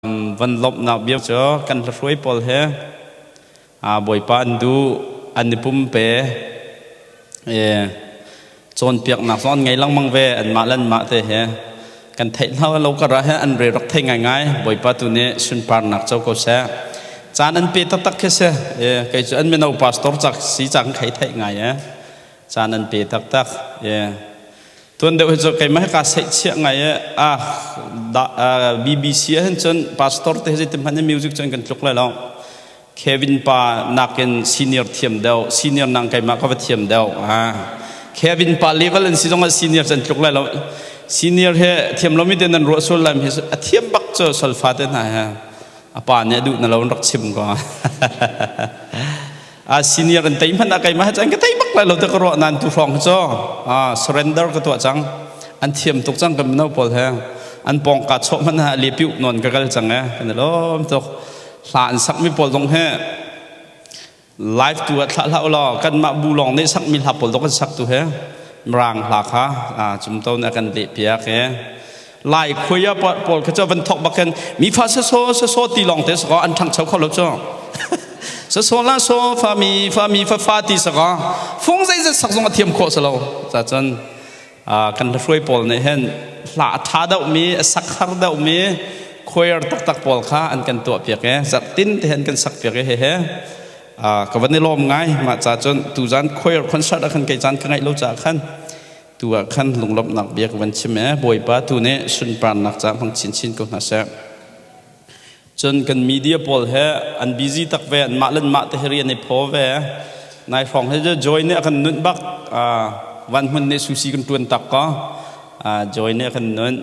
Van lawmhnak bia cu kan hlahruai pawl he Bawipa an duh, an i pumpe. Cawnpiaknak zong an ngei lengmang ve anmah le anmah te he. Kan theih hna lo kar ah he an re rak thei ngaingai. Bawipa tu nih sunparnak co ko seh. Caan an pe taktak khi si. Kei cu an mino pastor cak si cang khei theih ngai e. Caan an pe taktak. Tuan deuh hi cu keimah hi kaa seihchiah ngai i ah BBC ah hin cun pastor te hi zeitin hmanh in music cu an kan tluk lai lo. Kevin pa nakin senior thiam deuh, senior nang keimah ka va thiam deuh. Ah. Kevin pa level an si zong ah senior cu an tluk lai lo. Senior he thiam lomi te nan ruah sual lai hi a thiam bak cu solfa te hna he. A pa nih a duh na lo in rak chim ko. A senior an tei hmanh ah keimah he cun ka tei bak lai lo te ka ruah nan tu hrawng cu surrender ka tuah cang. An thiam tuk cang kan mino pawl he. An pawng ka chawh hmanh ah le piu non ka kal cang e. Kan i lawm tuk. Hla an sakmi pawl zong he live tu ah thlah hlah ulaw kanmah bu lawng nih sakmi hla pawl dok an sak tu he mirang hla kha cumto nih a kan leh piak e. Lai khuai ah pawl kha cu van thok bak khan mi fa sa so sa so ti lawng te saka an ṭhangcho kho lo cu sa so la so fa mi fa mi fa fa ti saka fung zei zet sak zong a thiam khawh salo ca cun kan hruai pawl nih hin hla a ṭha deuh mi a sak har deuh mi choir taktak pawl kha an kan tuah piak e zarhtin te han kan sak piak e he he ka van i lawm ngai mah ca cun tuzan choir concert ah khan kei caan ka ngaih lo caah khan Tu ah khan lunglawmhnak bia ka van chim e. Bawipa tu nih sunparnak ca hmang chinchin ko hna seh. Cun kan media pawl he an busy tak ve, anmah le anmah te hi rian i phaw ve. Nai hrawng he Joy nih a kan nunh bak. Van hmun nih susi kan tuan tak ko. Joy nih a kan nunh.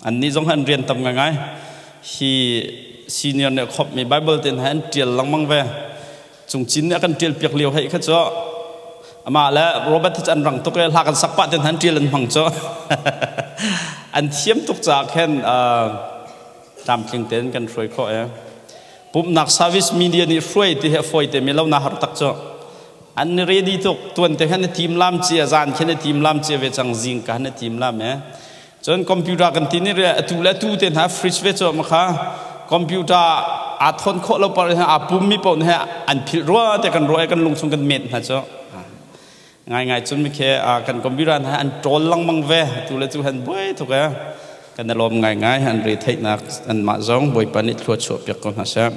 Annih zong an rian tam ngaingai. Hi senior nih a khopmi Bible te hna an ṭial lengmang ve. Cungcin nih a kan ṭial piak lio hei kha cu amah le Robert hi cu an rang tuk i hla kan sak pah te hna an ṭial an hmang cu. An thiam tuk caah khin tlamtling tein kan hruai khawh i pumhnak service media nih hruai ti hi a fawi te mi lo na har tak cu. An ready tuk tuan te khan na tim lam cia zan khin na tim lam cia ve cang zing ka na tim lam e. Cun computer kan ti ni atu le atu te hna fridge ve cu ma kha computer aa thawn khawh lo par aa pum mi paoh he an philh rua te kan ruah kan lung chung kan met hna cu ngai ngai cun mi khe kan computer hna an ṭawl lengmang ve tu le tu han buai tuk e kan i lawm ngai ngai an re theihnak an mah zong Bawipa nih thlua chuah piak ko hna seh.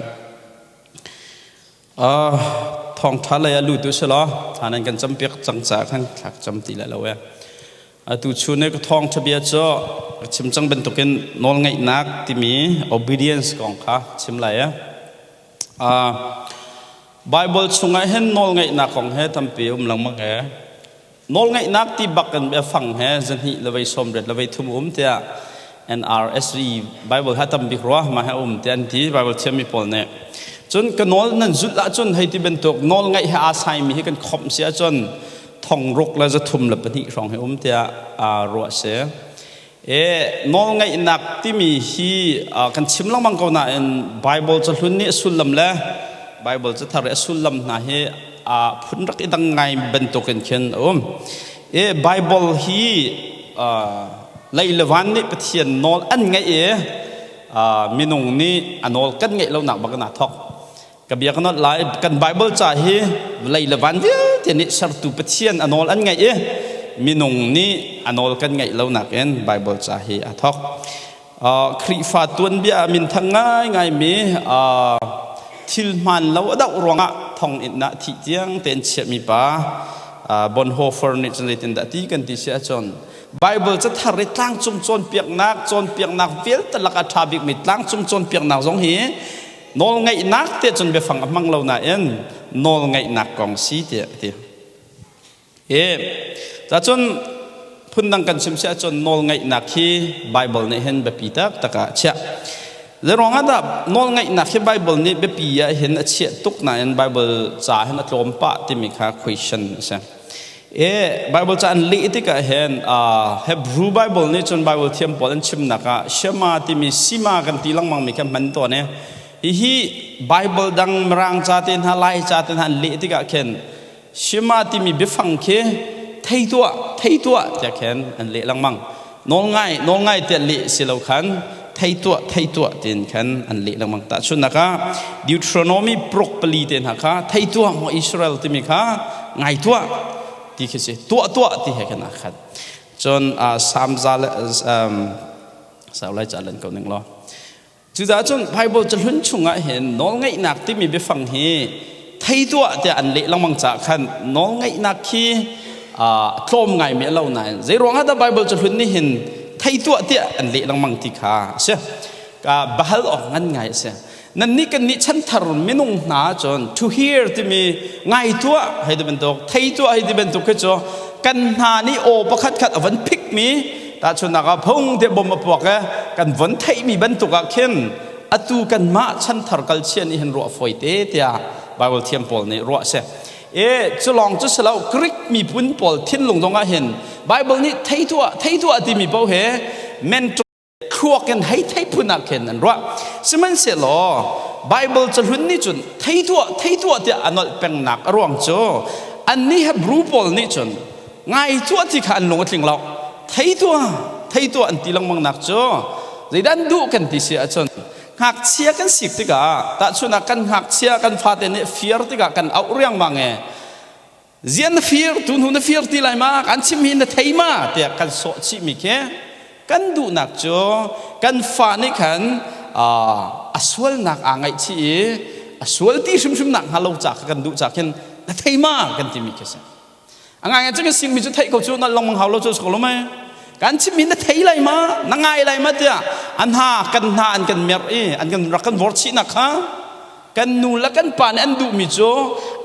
Thawngṭha lei ah lut u selaw thla nan kan campiak cang caah khan thla ka cam ti lai lo ee. Atu chun i ka thawngṭha bia cu ka chim cang bantukin nawlngaihnak timi obedience kong kha chim lai ee. Bible chungah hin nawlngaihnak kong he tampi um lengmang ee. Nawlngaihnak ti bak in biafang he zahnih le vei 80 le vei thum um tiah NRSV Bible ha tam bik rua ma he um tiah an ti Bible thiammi pawl nih. Cun ka nawl nan zulh ahcun hei ti bantuk nawl ngaih he aa saimi hi kan khomh si ahcun 6004 hrawng hi um tiah ruah si. E nawlngaihnak timi hi kan chim lengmang ko nain Bible cahlun nih a sullam le Bible cathar i a sullam hna hi a phun rak i dang ngai bantukin khin a um. E Bible hi lei le van nih Pathian nawl an ngaih i minung nih a nawl kan ngeih lonak bak in aa thawk. Ka bia ka nolh lai. Kan Bible ca hi vawlei le van vialte nih sertu Pathian a nawl an ngaih i minung nih a nawl kan ngaih lo nakin Bible ca hi a thawk. Khrihfa tuanbia ah minthang ngaingaimi thil hmaan lo a doh ruangah thonginn ah thih tiang tein chiahmi pa Bonhoeffer nih cun zeitindah ti kan ti si ahcun Bible cathar i tlangcung cawnpiaknak cawnpiaknak vialte lakah a ṭha bikmi tlangcung cawnpiaknak zong hi Nawlngaihnak tiah cun biafang a hmang lo nain nawlngaihnak kong si tiah a ti. Hi cacun phundang kan chim si ahcun nawlngaihnak hi Bible nih hin biapi taktak ah a chiah. Zeiruang ah dah nawlngaihnak hi Bible nih biapi ah hin a chiah tuk nain Bible ca hin a tlawm pah timi kha question a si. E Bible ca an leh tikah hin Hebrew Bible nih cun Bible thiam pawl an chimnak ah Shema timi Sima kan ti lengmang mi kha hman tawn i hihi Bible dang Mirang ca te hna Lai ca te hna an leh tikah khin Shema timi biafang khi thei tuah thei tuah tiah khin an leh lengmang. Nawl ngai nawl ngai tiah leh si lo khan Thei tuah, thei tuah tiin khan an leh lengmang. Tahchunhnak ah Deuteronomy pruk pali te hna kha thei tuah maw Israel timi kha ngai tuah ti khi si. Tuah tuah ti he khan aa khat. Cun Psalm za le sau lai ca lan ko ning law. Cucaah cun Bible cahlun chungah hin nawlngaihnak timi biafang hi thei tuah tiah an leh lengmang caah khan nawlngaihnak khi tlawm ngaimi a lo nain zei ruangah dah Bible cahlun nih hin thei tuah tiah an leh lengmang ti kha a si. Ka bahal awk ngan ngai a si. Nan nih kan nih chanthar minung hna cun to hear timi ngai tuah hei ti bantuk thei tuah hei ti bantuk khi cu kan hna nih aw pakhat khat a van phik mi tahchunhnak ah phung te bom a puak e kan von theihmi bantuk ah khin atu kanmah chanthar kalchia nih hin ruah fawi te tiah Bible thiam pawl nih ruah si. E culong cu silo Greek miphun pawl thinlung zong ah hin Bible nih thei tuah thei tuah timi paoh he mental thluak in hei thei phun ah khin an ruah. Sihmanhsehlaw Bible cahlun nih cun thei tuah thei tuah tiah a nolh pengnak a ruang cu annih Hebrew pawl nih cun ngai tuah ti kha an lung a tling lo. Thei tuah thei tuah an ti lengmang nak cu zeidah an duh kan ti si ahcun ngakchia kan sik tikah tahchun ah kan ngakchia kan fate nih fir tikah kan auh riangmang e zian na fir tu hnu na fir ti lai ma kan chim hi na thei ma tiah kan sawh chih mi khi kan duhnak cu kan fa nih khan a sualnak aa ngaihchih i a sual ti hrimhrim nak hnga lo ca kha kan duh ca khin na thei ma kan timi khi si. A ngai ngai cu kan singmi cu theih ko cu nalh lengmang hau lo cu ko lo mei. Kan chimmi na thei lai ma, na ngai lai ma tiah an hna kan hna an kan merh i an kan rak kan vor chihnak kha kan nu le kan pa nih an duhmi cu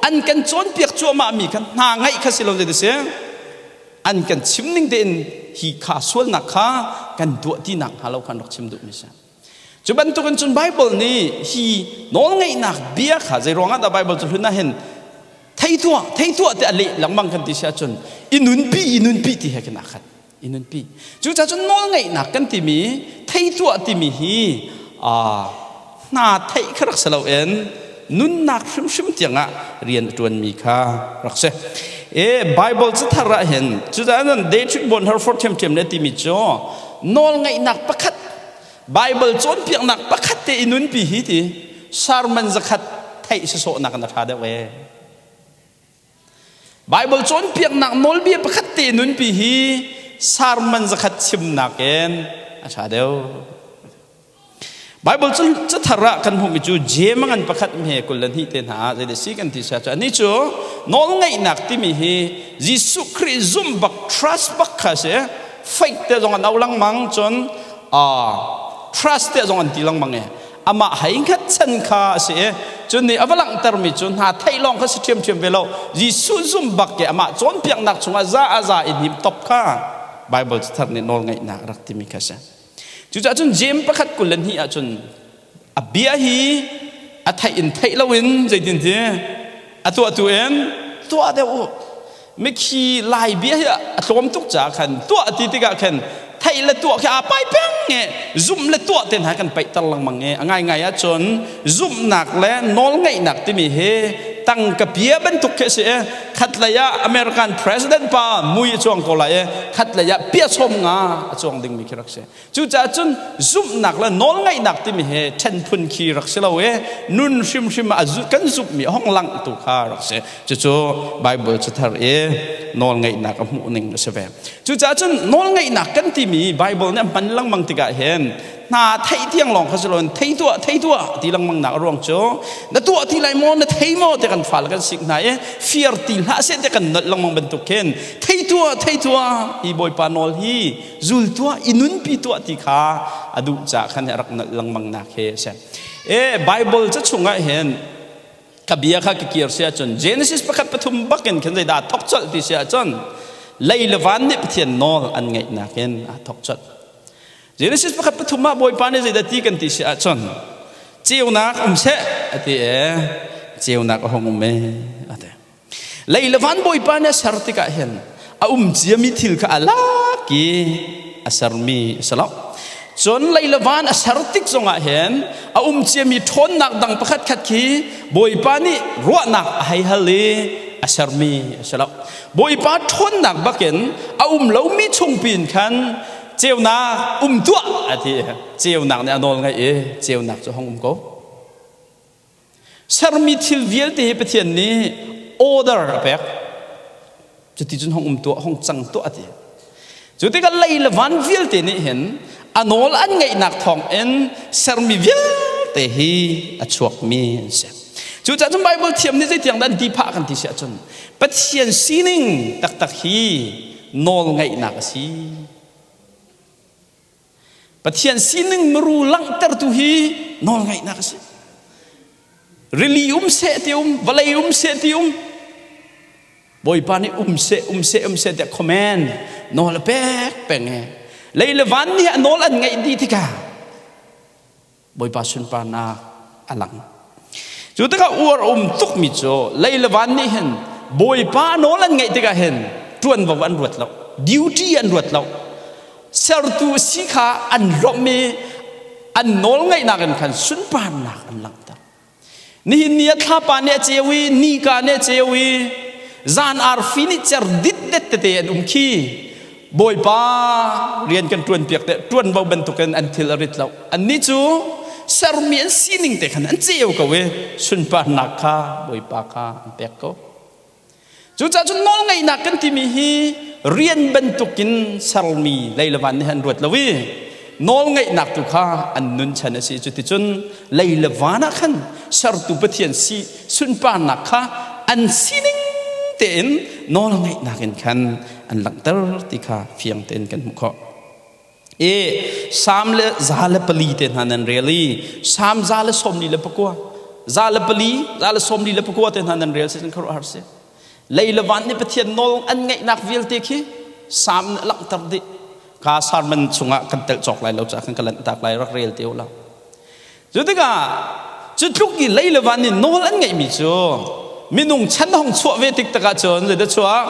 an kan cawnpiak cuahmah mi kha hna ngaih kha si lo zei si an kan chim ning tein hi kha sualnak kha kan tuah ti nak hnga lo khan rak chim duhmi si. Cu bantukin cun Bible nih hi nawlngeihnak bia kha zei ruangah dah Bible cu hlun ah hin thei tuah thei tuah tiah a leh lengmang kan ti si ahcun i nunpi i nunpi ti he khin aa khat i nunpi. Cucaah cun nawlngeihnak kan timi thei tuah timi hi hna theih kha rak si loin nunnak hrimhrim tiangah rian a ṭuanmi kha rak si. E Bible cathar ah hin cucaah cun Dietrich Bonhoeffer ṭhiamṭhiam nih a timi cu nawlngeihnak pakhat Bible cawnpiaknak pakhat te i nunpi hi ti sermon zakhat theih sasawhnak in a ṭha deuh ee. Bible cawnpiaknak nawlbia pakhat te nunpi hi sermon zakhat chimnak in a ṭha deuh. Bible cathar ah kan hmuhmi cu Jeim a ngan pakhat hme 22 te hna ah zeidah si kan ti sia cu anih cu nawlngaihnak timi hi Jesuh Khrih zumh bak trust bak kha si faith te zong an au lengmang cun trust te zong an ti lengmang i amah hei hngat chan kha a si i cun nih a va langhtermi cu hna theih lawng kha si ṭhiamṭhiam ve lo Jesuh zum bak ke amah cawnpiaknak chungah za a za i hnim top kha Bible cathar nih nawlngaihnak rak timi kha si. Cucaah cun Jeim pakhat 22 ahcun a bia hi a theih in theih loin zeitin ti a tuahtu in tuah deuh u. Mikhi lai bia hi a tlawm tuk caah khan tuah ti tikah khan theih le tuah khi aa pai peng e zumh le tuah te hna kan paihter lengmang e a ngaingai ahcun zumhnak le nawlngaihnak timi hi tangka pia bantuk khi a si e khatlei ah American president pa mui a cuang ko lai e khatlei ah pia sawm nga a cuang dingmi khi rak si. Cucaah cun zumhnak le nawlngaihnak timi he ṭhen phun khi rak si lo i nun hrimhrim ah kan zumhmi a hong langh tu kha rak si. Cucu Bible cathar i nawlngaihnak a hmuh ning a si ve. Cucaah cun nawlngaihnak kan timi Bible nih a hman lengmang tikah hin hna theih tiang lawng kha si loin thei tuah thei tuah ti lengmang nak a ruang cu na tuah ti lai maw na thei maw ti kan fale kan sik hna i fir ti hlah seh ti kan nolh lengmang bantuk khin thei tuah thei tuah hi Bawipa nawl hi zul tuah i nunpi tuah ti kha a duh caah khan a rak nolh lengmang nak hi a si. E Bible ca chungah hin ka bia kha ka kir si ahcun Genesis pakhat pathum bakin khin zeidah thok colh ti si ahcun lei le van nih Pathian nawl an ngeihnak in aa thok colh. Genesis pakhat pathum ah Bawipa nih zeidah ti kan ti si ahcun ceunak um seh a ti e ceunak a hung um e a ti. Lei le van Bawipa nih a ser tikah hin a um ciami thil kha a lak i a sermi a si lo. Cun lei le van a ser tik zongah hin a um ciami ṭhawnnak dang pakhat khat khi Bawipa nih ruahnak a hei hal i a sermi a si lo. Bawipa ṭhawnnak bakin a um lomi chungpi in khan. Ceunak um tuah a ti. Ceunak nih a nawl ngaih i ceunak cu hong um ko. Sermi thil vialte hi Pathian nih order a pek. Cuti cun hong um tuah, hong cang tuah a ti. Cu tikah lei le van vialte nih hin a nawl an ngeihnak thawng in sermi vialte hi a chuakmi an si. Cucaah cun Bible thiam nih zeitiang dah an ti phah kan ti si ahcun Pathian sining taktak hi nawl ngeihnak a si. Pathian sining muru langhtertu hi nawlngaihnak a si. Rili um seh ti um, vawlei um seh ti um, Bawipa nih um seh, um seh, um seh tiah command nawl a pek peng e. Lei le van nih a nawl an ngaih dih tikah Bawipa sunparnak a lang. Cu tikah uar a um tukmi cu lei le van nih hin Bawipa nawl an ngaih tikah hin ṭuanvo an ruat lo, duty an ruat lo. Sertu si kha an lawmh i an nawl ngaihnak in khan sunparnak an langhter. Nihin ni ah thlapa nih a ceu i nika nih a ceu i zan arfi nih cer ditdet tete an um khi Bawipa rian kan ṭuan piak te ṭuanvo bantukin an thil a rit lo. Annih cu sermi an sining te khan an ceu ko i sunparnak kha Bawipa kha an pek ko. Cucaah cun nawlngeihnak kan timi hi rian bantukin sermi lei le van nih an ruat lo i nawlngeihnak tu kha an nun chan a si. Cuticun lei le van ah khan sertu Pathian si sunparnak kha an sining tein nawlngeihnak in khan an langhter ti kha fiang tein kan hmuh khawh. I Salm le 104 te hna nan rel i Salm 144, 104, 144 te hna nan rel si cun khuaruahhar si. Lei le van nih Pathian nawl an ngeihnak vialte khi Salm nih a langhter dih. Ka sermon chungah kan telh cawk lai lo caah kan ka lanhtak lai rak rel te u law. Cu tikah cu tluk i lei le van nih nawl an ngeihmi cu minung chan hong chuah ve tik takah cun zeidah chuah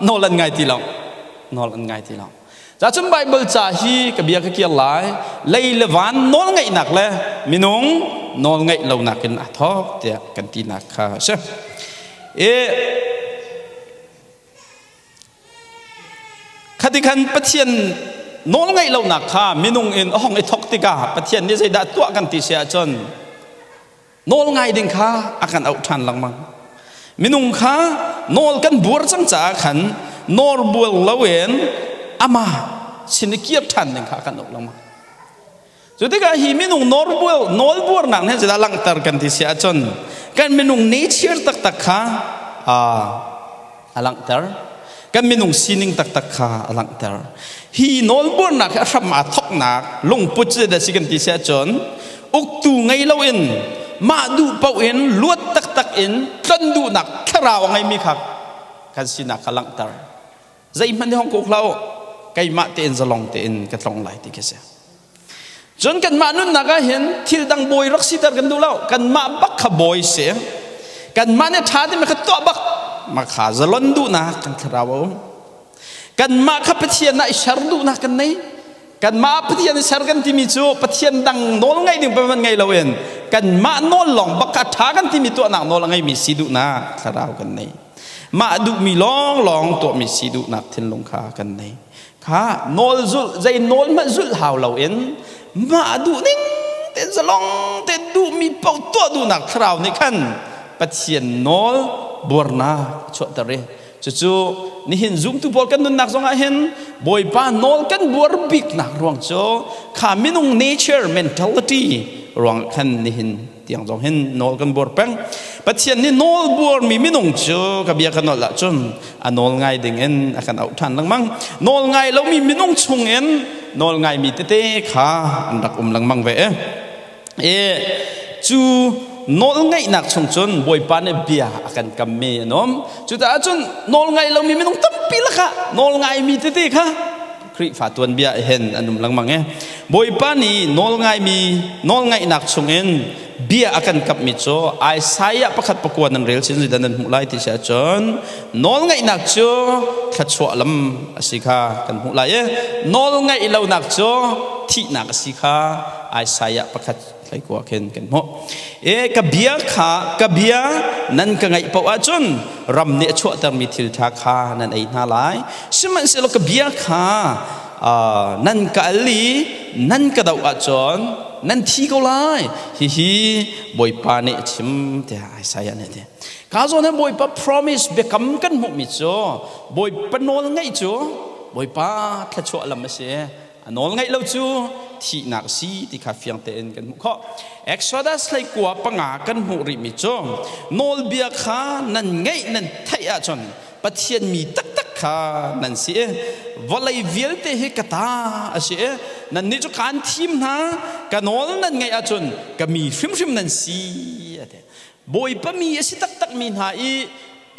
nawl an ngai ti lo. Nawl an ngai ti lo. Cacun Baibal ca hi ka bia ka kir lai. Lei le van nawlngaihnak le minung nawlngaih lonak in aa thawk tiah kan tinak kha a si. I khati khan Pathian nawlngaih lonak kha minung in a hong i thawk tikah Pathian nih zeidah tuah kan ti si ahcun Nawl ngai ding kha a kan auh ṭhan lengmang. Minung kha nawl kan buar cang caah khan nawl bual loin amah sin i kir ṭhan ding kha a kan auh lengmang. Cu tikah hi minung nawl nawl buarnak nih zeidah langhter kan ti si ahcun kan minung nature taktak kha a langhter. Kan minung sining taktak kha a langhter. Hi nawlbuarnak hi a hram aa thawknak lungput cu zeidah si kan ti si ahcun uktu ngei loin mah duh paoh in luat taktak in tlon duhnak thlarau a ngeimi kha kan sinak kha langhter. Zeihmanh hi hong kuk hlah u keimah tein zalong tein ka tlong lai ti khi si. Cun kanmah nunnak ah hin thil dang bawi rak siter kan duh lo. Kanmah bak kha bawi si. Kanmah nih ṭha timi kha tuah bak. Mah kha zalon duhnak kan thlarau a um. Kanmah kha Pathian ah i ser duhnak kan nei. Kanmah Pathian i ser kan timi cu Pathian dang nawl ngeih ding paman ngei loin kanmah nawl lawng bak kha ṭha kan timi tuahnak nawl a ngeimi si duhnak thlarau kan nei. Mah duhmi lawnglawng tuahmi si duhnak thinlung kha kan nei. Kha nawl zulh zei nawl hmanh zulh hau loin mah duh ning tein zalong tein duhmi paoh tuah duhnak thlarau nih khan Pathian nawl buarnak a chuahter i cucu nihin zumtu pawl kan nunnak zongah hin Bawipa nawl kan buar biknak ruang cu kha minung nature mentality ruang khan nihin tiang zong hin nawl kan buar peng. Pathian nih nawl buarmi minung cu ka bia ka nolh ahcun a nawl ngai ding in a kan auh ṭhan lengmang. Nawl ngai lomi minung chung in nawl ngaimi tete kha an rak um lengmang ve. E cu nawl ngaihnak chung cun Bawipa nih bia a kan kammi an um. Cucaah cun nawl ngai lomi minung tampi lakah nawl ngaimi tete kha Khrihfa tuanbia hin an um lengmang i Bawipa nih nawlngaimi nawlngaihnak chungin bia a kan kapmi cu Isaiah pakhat pakua nan rel sin zeidah nan hmuh lai ti si ahcun nawlngaihnak cu thluachuah lam a si kha kan hmuh lai i nawlngaih lonak cu thihnak a si kha Isaiah pakhat hleikua khin kan hmuh. E ka bia kha ka bia nan ka ngaih paoh ahcun ram nih a chuahtermi thil ṭha kha nan ei hna lai. Sihmanhsehlaw ka bia kha Nan ka al i nan ka doh ahcun nan thi ko lai. Hihi Bawipa nih a chim tiah Isaiah nih a ti. Ka zawn ah Bawipa promise biakam kan hmuhmi cu Bawipa nawl ngaih cu Bawipa thluachuah lam a si. A nawl ngaih lo cu thihnak a si ti kha fiang tein kan hmuh khawh. Exodus hleikua panga kan hmuh rihmi cu nawlbia kha nan ngaih nan theih ahcun Pathian mi taktak kha nan si i vawlei vialte hi ka ta a si i nannih cu kaan thim hna, ka nawl nan ngaih ahcun ka mi hrimhrim nan si a ti. Bawipa mi a si taktakmi hna i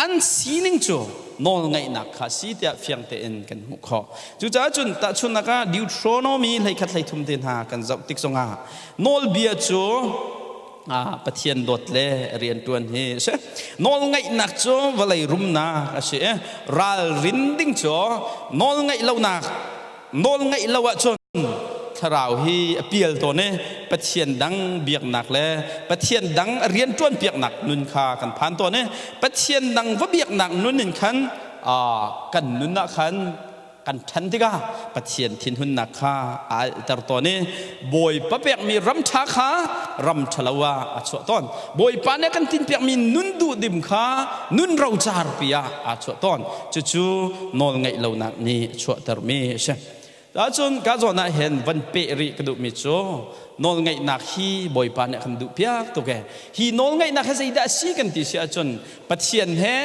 an sining cu nawlngaihnak kha a si tiah fiang tein kan hmuh khawh. Cucaah cun tahchunhnak ah Deuteronomy 13 33 te hna kan zoh tik zongah nawlbia cu Pathian dawt le rianṭuan hi a si. Nawlngaihnak cu vawlei rumnak a si i ralrin ding cu nawlngaih lonak nawlngaih lo ahcun thlarau hi a pial tawn i Pathian dang biaknak le Pathian dang rianṭuan piaknak nun kha kan phan tawn i Pathian dang va biaknak nun in khan kan nun ah khan kan ṭhan tikah Pathian thinhunnak kha a alhter tawn i Bawipa pekmi ram ṭha kha ram ṭhalo ah a chuah tawn. Bawipa nih a kan tinpiakmi nun duhdim kha nun rocarpi ah aa chuah tawn. Cucu nawlngaih lonak nih a chuahtermi a si. Ahcun ka zawn ah hin van peh rih ka duhmi cu nawlngaihnak hi Bawipa nih a kan duhpiak tuk ee. Hi nawlngaihnak hi zeidah a si kan ti si ahcun Pathian he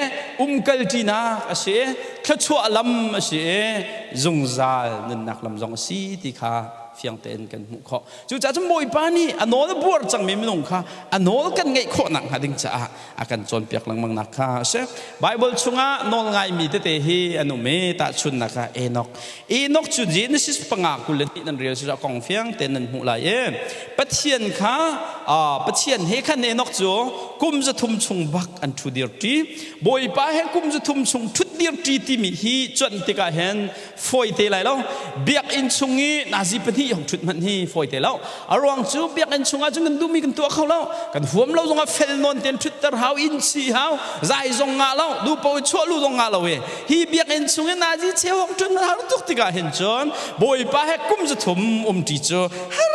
umkalṭinak a si i thluachuah lam a si i zungzal nunnak lam zong a si ti kha fiang tein kan hmuh khawh. Cucaah cun Bawipa nih a nawl a buar cangmi minung kha a nawl kan ngeih khawh nakhnga ding caah a kan cawnpiak lengmang nak kha a si. Bible chungah nawl ngaimi tete hi an um i tahchunhnak ah Enoch. Enoch cu Genesis 5:22 nan rel si kong fiang tein nan hmuh lai i Pathian kha Pathian he khan Enoch cu kum 300 chung bak an ṭhu dir ṭi. Bawipa he kum 300 chung ṭhut dir ṭi timi hi cuanh tikah hin fawi te lai lo. Biakinn chung i nazi pahnih hong ṭhut hmanh hi fawi te lo. A ruang cu biakinn chungah cun kan duhmi kan tuah kho lo. Kan huam lo zongah fel nawn tein ṭhutter hau, inn si hau, zai zong ngah lo, duhpaoh i chuah lu zong ngah lo i hi biakinn chung i nazi cheu hong ṭhut har tuk tikah hin cun Bawipa he kum 300 um ṭi cu har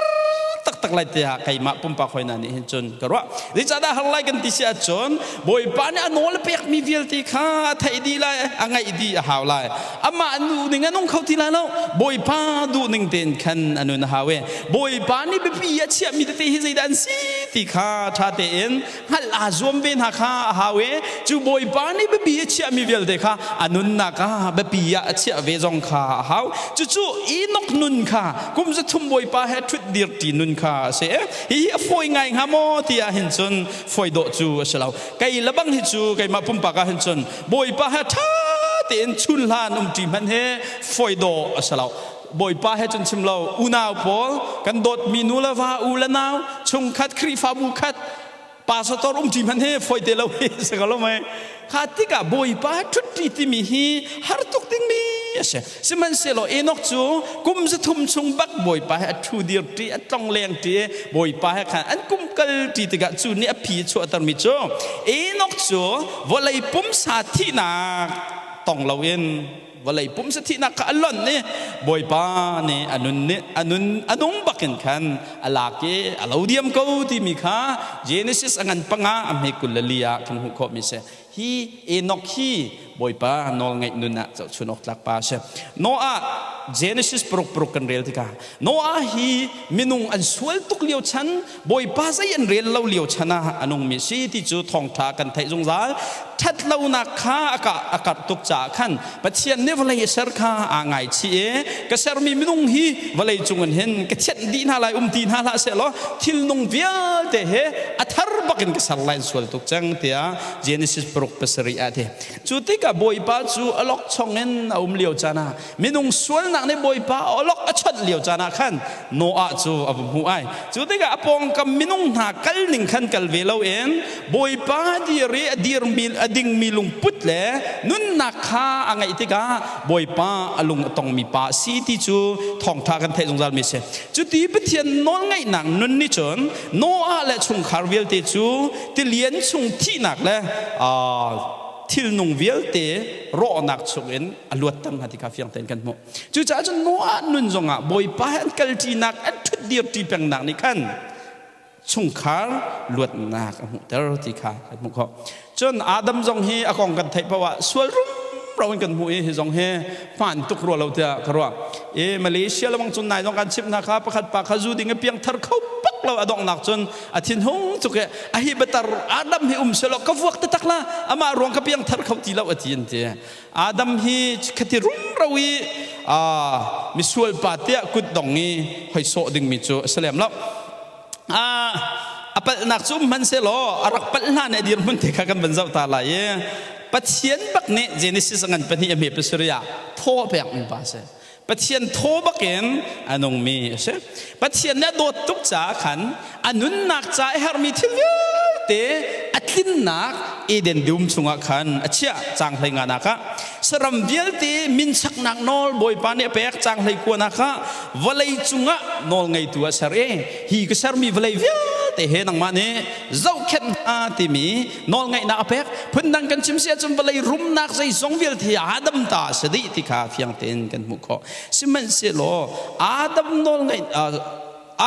taktak lai tiah keimah pumpak hoi hna nih hin cun ka ruah. Zeicahdah har lai kan ti si ahcun Bawipa nih a nawl a pekmi vialte kha a theih dih lai, a ngaih dih a hau lai. Amah duh ning a nung kho ti lai lo. Bawipa duh ning tein khan a nun a hau i Bawipa nih biapi a chiahmi tete hi zeidah an si ti kha ṭha tein hngalh aa zuam ve hna kha a hau i cu Bawipa nih biapi a chiahmi vialte kha a nunnak ah biapi ah a chiah ve zong kha a hau. Cucu Enoch nun kha kum 300 Bawipa he ṭhut dirṭi nun kha a si. Hihi a fawi ngai hnga maw ti ah hin cun fawi dawh cu a si lo. Kei le bang hi cu keimah pumpak ah hin cun Bawipa he ṭha tein chun hlan umṭi hmanh hi fawi dawh a si lo. Bawipa he cun chim lo unau pawl kan dawtmi nu le va u le nau chungkhat Khrihfabu khat pastor umṭi hmanh hi fawi te lo hi si ko lo mei kha tikah Bawipa he ṭhutṭi timi hi har tuk dingmi a si. Sihmanhsehlaw Enoch cu kum 300 chung bak Bawipa he a ṭhu dirṭi a tlong lengṭi Bawipa he khan an kum kalṭi tikah cu nih a phi chuahtermi cu Enoch cu vawlei pumsa thihnak tong loin vawlei pumsa thihnak kha a lonh i Bawipa nih a nun nih a nun a nung bakin khan a lak i a lo diam ko timi kha Genesis a ngan panga a hme 24 ah kan hmuh khawhmi si. Hi Enoch hi Bawipa nawlngaih nun ah zohchun awk tlak pa a si. Noah Genesis 6:6 kan rel tikah Noah hi minung an sual tuk lio chan Bawipa zei an rel lo lio chan ah a nungmi si ti cu thawngṭha kan theih zungzal. Ṭhat lonak kha a kah a karh tuk caah khan Pathian nih vawlei a ser kha aa ngaichih i ka sermi minung hi vawlei cung in hin ka thianh dih hna lai um ti hna hlah seh law thil nung vialte he a thar bakin ka ser lai an sual tuk cang tiah Genesis 6:7 ah ti. Cu tikah Bawipa cu a lok chong in a um lio caan ah minung sualnak nih Bawipa a olok a chawnh lio caan ah khan Noah cu a va hmuh ai. Cu tikah a pawngkam minung hna kal ning khan kal ve loin Bawipa dir i a dirmi a dingmi lungput le nunnak kha a ngeih tikah Bawipa a lung a tongmi pa a si ti cu thawngṭha kan theih zungzal mi a si. Cuti Pathian nawlngaihnak nun nih cun Noah le chungkhar vialte cu tilian chung thihnak le. thilnung vialte rawhnak chungin a luatter hna ti kha fiang tein kan hmuh. Cucaah cun Noah nun zongah Bawipa he an kalṭinak, an ṭhutdirṭi pengnak nih khan chungkhar luatnak a hmuhter ti kha kan hmuh khawh. Cun Adam zong hi a kong kan theih paoh ah sual rumro in kan hmuh i hi zong hi hmaan tuk rua lo tiah ka ruah. I Malaysia lamang cun nai zong kan chimh hna kha pakhat pa kha zu ding i piangthar kho bak lo a donghnak cun a thinhung tuk i a hi batar Adam hi um selaw ka vuak taktak la amah ruang ka piangthar kho ti lo a ti an ti. Adam hi khati rumro i misual pa tiah kut dong i hoi sawh dingmi cu a si lem lo. A palhnak cu um hmanhsehlaw a rak palh hlan i a dirhmun te kha kan van zoh ta lai i Pathian bak nih Genesis a ngan pahnih a hme pasarih ah thaw a pekmi pa a si. Pathian thaw bakin a nungmi a si. Pathian nih a dawt tuk caah khan a nunnak ca a herhmi thil vialte a tlinnak Eden dum chungah khan a chiah caang hlei nganak ah saram vialte min saknak nawl Bawipa nih a pek caang hlei kuanak ah vawlei cungah nawl ngeitu a ser i hi ka sermi vawlei vialte he nangmah nih zohkhenh hna timi nawlngeihnak a pek. Phundang kan chim si ahcun vawlei rumnak zeizong vialte hi Adam ta a si dih ti kha fiang tein kan hmuh khawh. Sihmanhsehlaw Adam nawlngeih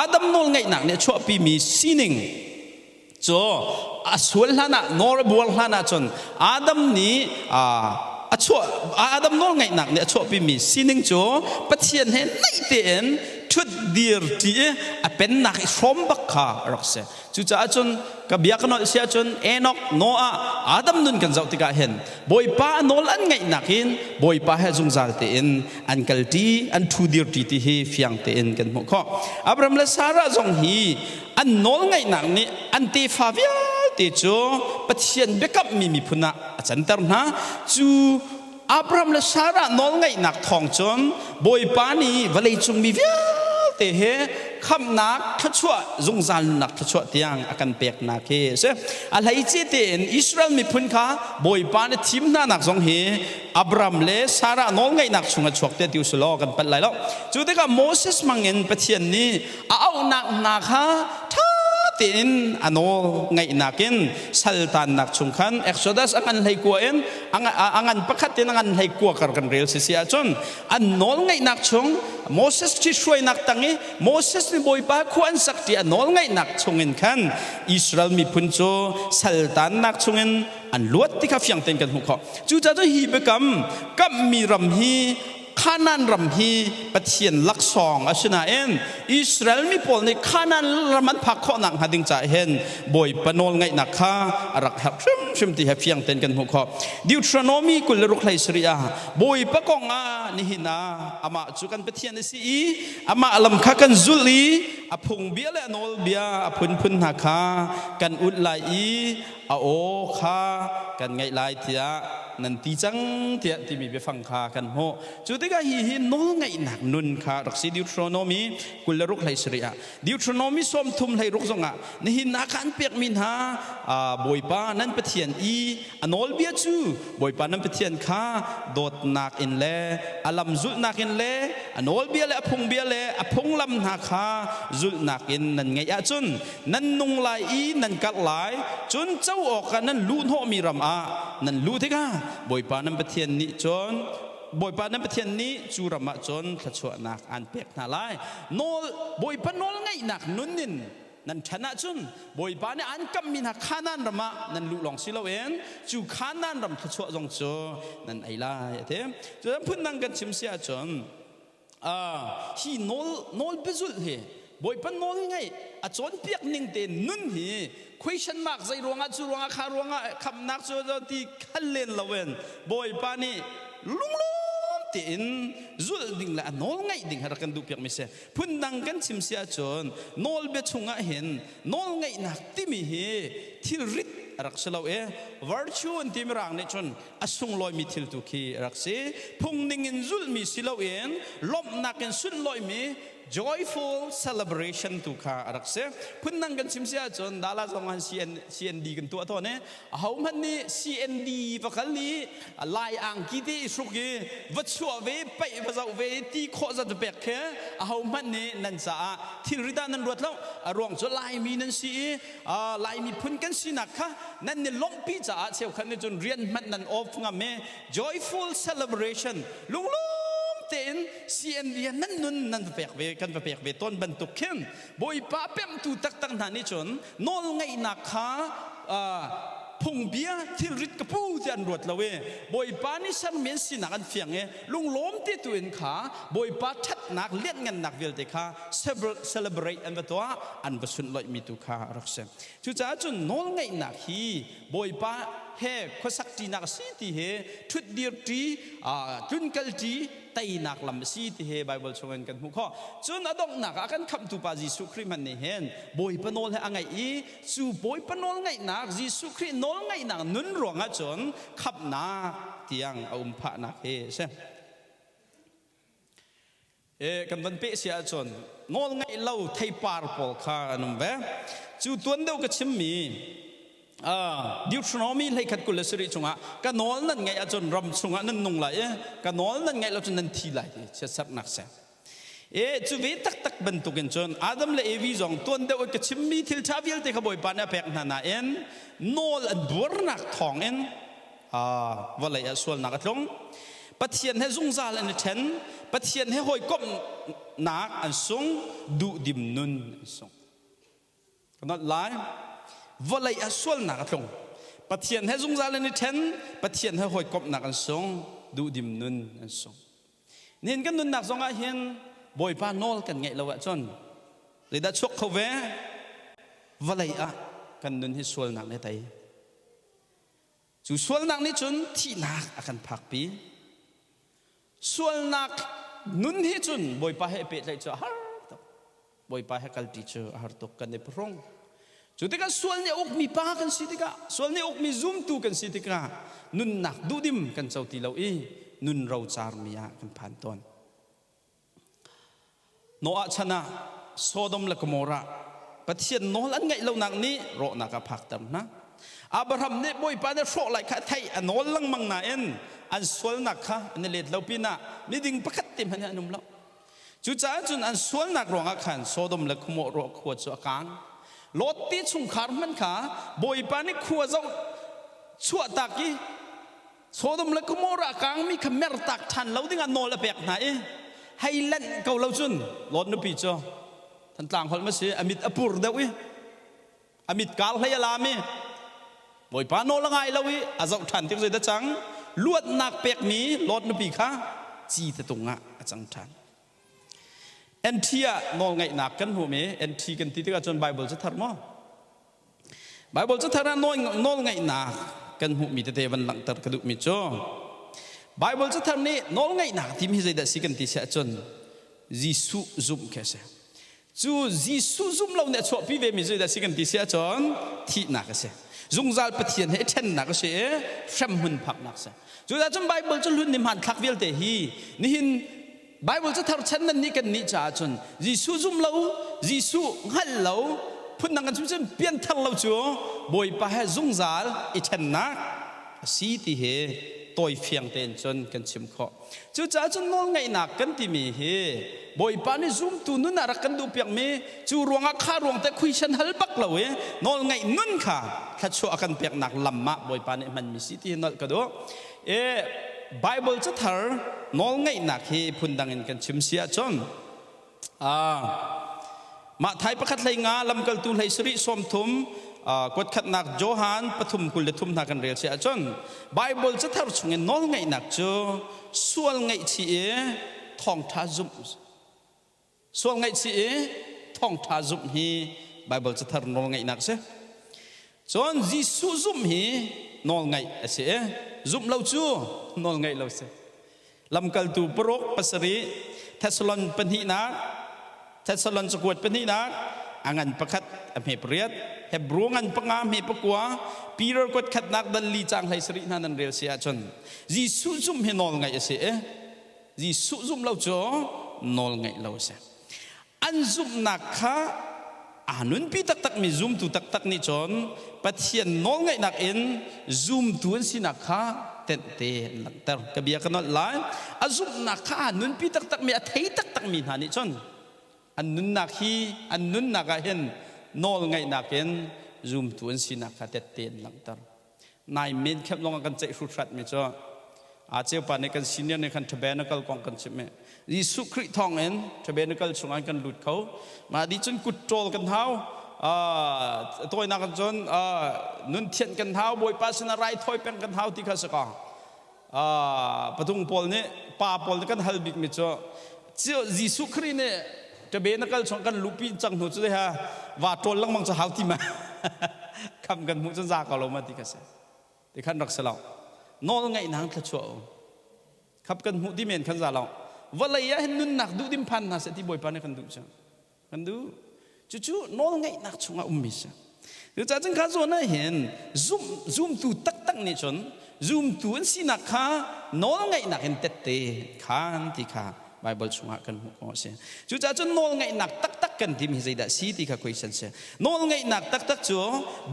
Adam nawlngeihnak nih a chuahpimi sining cu a sual hlan ah nawl a buar hlan ah cun Adam nih a chuah Adam nawlngeihnak nih a chuahpimi sining cu Pathian he naih tein ṭhut dir ṭi i a pennak i hrawm bak kha a rak si. Cucaah cun ka bia ka nolh si ahcun Enoch, Noah, Adam nun kan zoh tikah hin Bawipa a nawl an ngaihnak in Bawipa he zungzal tein an kalṭi, an ṭhu dirṭi ti hi fiang tein kan hmuh khawh. Abraham le Sarah zong hi an nawlngaihnak nih an tefa vialte cu Pathian biakammi miphun ah a canter hna. Cu Abraham le Sarah nawlngaihnak thawng cun Bawipa nih vawleicung mi vialte he khamhnak thluachuah zungzal nunnak thluachuah tiang a kan peknak hi a si. A hleice tein Israel miphun kha Bawipa nih thim hnanak zong hi Abraham le Sarah nawlngaihnak chung a chuak te ti usulaw kan palh lai lo. Cu tikah Moses hmangin Pathian nih a auhnak hna kha ṭha tein a nawl ngaihnak in saltannak chung khan Exodus a ngan hlei kua in a ngan pakhat in a ngan hlei kua kar kan rel si si ahcun an nawl ngaihnak chung Moses ṭhithruainak tang i Moses nih Bawipa khua an sak ti a nawl ngaihnak chungin khan Israel miphun cu saltannak chungin an luat ti kha fiang tein kan hmuh khawh. Cucaah cun hi biakam kamhmi ram hi Kanaan ram hi Pathian laksawng a si nain Israel mi pawl nih Kanaan ram an phak khawh nakhnga ding caah hin Bawipa nawl ngaihnak kha a rak herh hrimhrim ti he fiang tein kan hmuh khawh. Deuteronomy 26 hlei sarih ah Bawipa kong ah nihin ah amah cu kan Pathian a si i amah lam kha kan zulh i a phungbia le a nawlbia a phunphun hna kha kan ulh lai i a aw kha kan ngaih lai tiah nan ti cang tiah timi biafang kha kan hmuh. Cu tikah hi hi nawlngaihnak nun kha rak si. Deuteronomy 26 hlei sarih ah Deuteronomy 30 hlei ruk zongah nihin ah khan pekmi hna Bawipa nan Pathian i a nawlbia cu Bawipa nan Pathian kha dawtnak in le a lam zulhnak in le a nawlbia le a phungbia le a phunglam hna kha zulhnak in nan ngaih ahcun Nan nung lai i nan karh lai, cun co awkah nan luhhnawhmi ram ah nan luh tikah Bawipa nan Pathian nih cun Bawipa nan Pathian nih cu ram ah cun thluachuahnak aan pek hna lai. Nawl Bawipa nawl ngaihnak nun in nan ṭhan ahcun Bawipa nih aan kamhmi hna Kanaan ram ah nan luh lawng si loin cu Kanaan ram thluachuah zong cu nan ei lai a ti. Cun phundang kan chim si ahcun Hi nawl nawl biazulh hi Bawipa nawl ngaih a cawnpiak ning te nun hi question mark zei ruangah cu ruangah kha ruangah khamnak cu ti khal len loin Bawipa nih lunglawm tein zulh ding le a nawl ngaih ding rak kan duh piak mi si. Phundang kan chim si ahcun nawlbia chungah hin nawl ngaihnak timi hi thilrit a rak si lo i virtue an ti mirang nih cun a sunglawimi thil tu khi a rak si. Phung ning in zulhmi si loin lawmhnak in sunlawihmi. Joyful celebration tu kha a rak si. Phundang kan chim si ahcun Dala zong han CND kan tuah tawn i ahohmanh nih CND va kal i Lai angki te i hruk i va chuah ve paih va zoh ve ti khawh zat va pek khi ahohmanh nih nan caah thilri dah nan ruat lo. A ruang cu Laimi nan si i Laimi phun kan sinak kha nan ni lawmhpi caah cheukhat nih cun rian hmanh nan off ngam i joyful celebration lunglawm tein CND ah nan nun nan va pek ve kan va pek ve tawn bantuk khin Bawipa pemhtu taktak hna nih cun nawlngeihnak kha phungbia thilrit ka pu ti an ruat lo i Bawipa nih sermi an sinak an fiang i lunglawm te tu in kha Bawipa ṭhatnak lianhngannak vialte kha celebrate an va tuah an va sunhlawihmi tu kha a rak si. Cucaah cun nawlngeihnak hi Bawipa he khuasak ṭinak a si ti hi ṭhutdir ṭi tlunkal ṭi teinak lam a si ti hi Baibal chungin kan hmuh khawh. Cun a donghnak ah kan khamhtu pa Jesuh Khrih hmanh nih hin Bawipa nawl he a ngaih i cu Bawipa nawl ngaihnak Jesuh Khrih nawl ngaihnak nun ruangah cun khamhnak tiang a um phahnak hi a si. E, kan van peh si ahcun nawl ngaih lo theipar pawl kha an um ve. Cu tuan deuh ka chimmi Deuteronomy hleikhat 27 chungah ka nawl nan ngaih ahcun ram chungah nan nung lai i ka nawl nan ngaih lo cun nan thi lai ti chiatserhnak si. E cu ve taktak bantukin cun Adam le Evi zong tuan deuh i ka chimmi thil ṭha vialte kha Bawipa nih a pek hna nain nawl an buarnak thawngin vawlei ah sualnak a tlung. Pathian he zungzal an i ṭhen. Pathian he hawikomhnak an sung. Duhdim nun an sung. Ka nolh lai. Vawlei ah sualnak a tlung. Pathian he zungzal an i ṭhen. Pathian he hawikomhnak an sung. Duhdim nun an sung. Nihin kan nunnak zong ah hin Bawipa nawl kan ngeih lo ahcun zeidah chuak kho ve? Vawlei ah kan nun hi sualnak nih a tei. Cu sualnak nih cun thihnak a kan phakpi. Sualnak nun hi cun Bawipa he pehtlaih cu a har tuk. Bawipa he kalṭi cu a har tuk kan i phuhrung. Cu tikah sual nih a ukmi pa kan si tikah, sual nih a ukmi zumtu kan si tikah nunnak duhdim kan co ti lo i nun rocarmi ah kan phan tawn. Noah chan ah Sodom le Gomorrah Pathian nawl an ngaih lonak nih rawhnak a phakter hna. Abraham nih Bawipa nih hrawh lai kha a theih a nawl lengmang nain an sualnak kha an i let lo pinah miding pakhat te hmanh an um lo. Cucaah cun an sualnak ruangah khan Sodom le Gomorrah khua cu a kaang. Lot ti chungkhar hmanh kha Bawipa nih khua zoh chuahtak i Sodom le Gomorrah kangmi kha mertak ṭhan lo dingah nawl a pek hna i hei lanh ko lo cun Lot nupi cu Thantlang holh ma si a mit a pur deuh i a mit kar hlei a lam i Bawipa nawl a ngai lo i a zoh ṭhan tik zeidah cang luatnak pekmi Lot nupi kha ci tetung ah a cang ṭhan. NT ah nawlngaihnak kan hmuhmi NT kan ti tikah cun Bible cu thar maw? Baibal cathar ah nawlngaihnak kan hmuhmi tete van langhter ka duhmi cu Baibal cathar nih nawlngaihnak timi hi zeidah si kan ti si ahcun Jesuh zumh khi a si. Cu Jesuh zumh lo nih a chuahpi vemi zeidah si kan ti si ahcun thihnak a si. Zungzal Pathian he i ṭhennak a si i hremhmun phaknak a si. Cucaah cun Baibal cu hlun ni hmanthlak vialte hi nihin Bible cathar chan nan nih kan nih caah cun Jesuh zum lo, Jesuh hngalh lo, phundang kan chim cun pianthar lo cu Bawipa he zungzal i ṭhennak a si ti hi tawi fiang tein cun kan chim khawh. Cucaah cun nawlngaihnak kan timi hi Bawipa nih zumtu nun ah rak kan duhpiakmi cu ruangah kha ruang te khuisan hal bak lo i nawlngaih nun kha thluachuah a kan peknak lam ah Bawipa nih hmanmi si ti hi nolh ka duh. E Bible cathar nawlngaihnak hi phundang in kan chim si ahcun mah thai pakhat hlei nga lamkaltu hlei sarih 30 kuatkhatnak Johan pathum 23 hna kan rel si ahcun Bible cathar chungin nawlngaihnak cu sual ngaihchih i thawngṭha zumh Sual ngaihchih i thawngṭha zumh hi Baibal cathar nawlngaihnak a si. Cun Jesuh zumh hi nawlngaih a si i zumh lo cu nawlngaih lo si. Lamkaltu paruk pasarih Thessalon pahnihnak Thessalon cakuat pahnihnak a ngan pakhat a hme pariat Hebru ngan panga hme pakua Peter kuat khatnak dal li cang hlei sarih hna nan rel si ahcun Jesuh zumh hi nawlngaih a si i Jesuh zumh lo cu nawl ngeih lo a si. An zumhnak kha aa nunpi taktakmi zumtu taktak nih cun Pathian nawlngaihnak in zumtu an sinak kha tenhte an langhter. Ka bia ka nolh lai. A zumhnak kha aa nunpi taktakmi, a thei taktakmi hna nih cun an nunnak hi an nunnak ah hin nawlngaihnak in zumtu an sinak kha tette an langhter. Nai men khem lawng ah kan ceih hruthrat mi cu a ceupa nih kan senior nih khan tabernacle kong kan chimh i Jesuh Khrih thawng in tabernacle chungah kan lut kho. Mah dih cun kut ṭawl kan hau. Tawinak in cun nun thianh kan hau, Bawipa sinah raithawi peng kan hau ti kha si ko. Patung pawl nih pa pawl nih kan hal bikmi cu Jesuh Khrih nih tabernacle chung kan luhpi cang hnu cu ha va ṭawl lengmang cu hau ti ma kham kan hmuh cun za ko lo ma ti kha si. Ti khan rak si lo. Nawl ngaihnak thluachuah um. Khap kan hmuh ti men khan za lo. Vawlei ah hin nunnak duh dim phan hna seh ti Bawipa nih kan duh cu. Kan duh. Cucu nawl ngaihnak chungah ummi si. Cucaah cun kha zawn ah hin zum zumtu taktak nih cun zumtu an sinak kha nawl ngaihnak in tette khan ti kha Bible chungah kan hmuh khawh a si. Cucaah cun nawlngaihnak taktak kan timi hi zeidah si ti kha question si. Nawlngaihnak taktak cu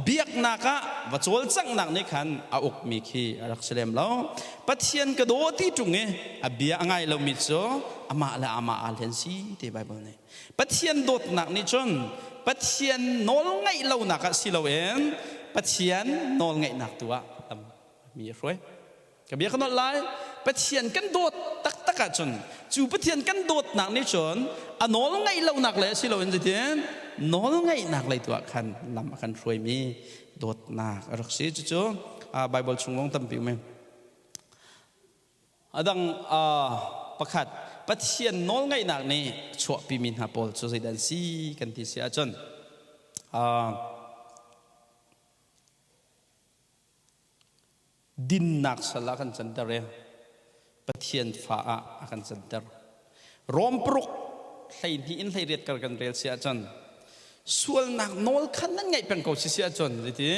biaknak ah va cawlcanghnak nih khan a ukmi khi a rak si lem lo. Pathian ka daw ti ṭung i a bia a ngai lomi cu amah le amah aa hlen si ti Bible nih. Pathian dawtnak nih cun Pathian nawlngaih lonak ah si loin Pathian nawlngaihnak tu ah lam mi a hruai. Ka bia ka nolh lai. Pathian kan dawt taktak ahcun cu Pathian kan dawtnak nih cun a nawl ngaih lonak le si loin zeitin nawl ngaihnak lei tu ah khan lam a kan hruaimi dawtnak a rak si. Cucu Bible chung lawng tampi um. A dang pakhat Pathian nawl ngaihnak nih chuahpimi hna pawl cu zeidah an si kan ti si ahcun Dinnak sal ah kan canter i Pathian fa ah a kan canter. Rom paruk 12 in 18 kar kan rel si ahcun sualnak nawl khan nan ngaih peng ko si si ahcun zeiti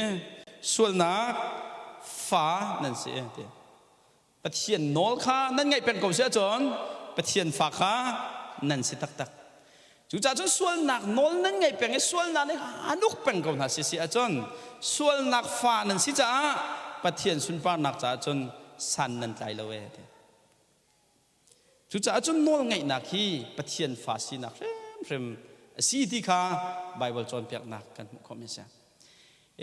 sualnak fa nan si ti. Pathian nawl kha nan ngaih peng ko si ahcun Pathian fa kha nan si taktak. Cucaah cun sualnak nawl nan ngaih peng i sualnak nih an uk peng ko hna si si ahcun sualnak fa nan si caah Pathian sunparnak caah cun san nan tlai lo ee ti. Cucaah cun nawlngaihnak hi Pathian fa sinak hrimhrim a si ti kha Baibal cawnpiaknak kan hmuh khawhmi a si.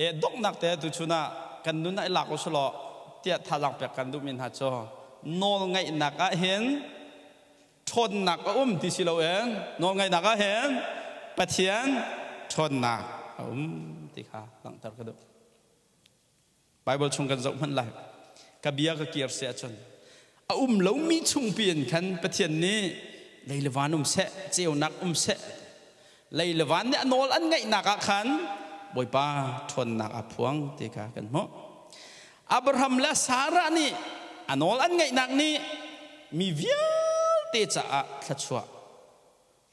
E donghnak te tuchun ah kan nun ah i lak usulaw tiah thazaang pek kan duhmi hna cu nawlngaihnak ah hin ṭhawnnak a um ti si loin nawlngaihnak ah hin Pathian ṭhawnnak a um ti kha langhter ka duh. Bible chung kan zoh hmanh lai. Ka bia ka kir si ahcun a um lomi chungpi in khan Pathian nih lei le van um seh, ceunak um seh. Lei le van nih a nawl an ngaihnak ah khan Bawipa ṭhawnnak aa phuang ti kha kan hmuh. Abraham le Sarah nih a nawl an ngaihnak nih mi vialte caah thluachuah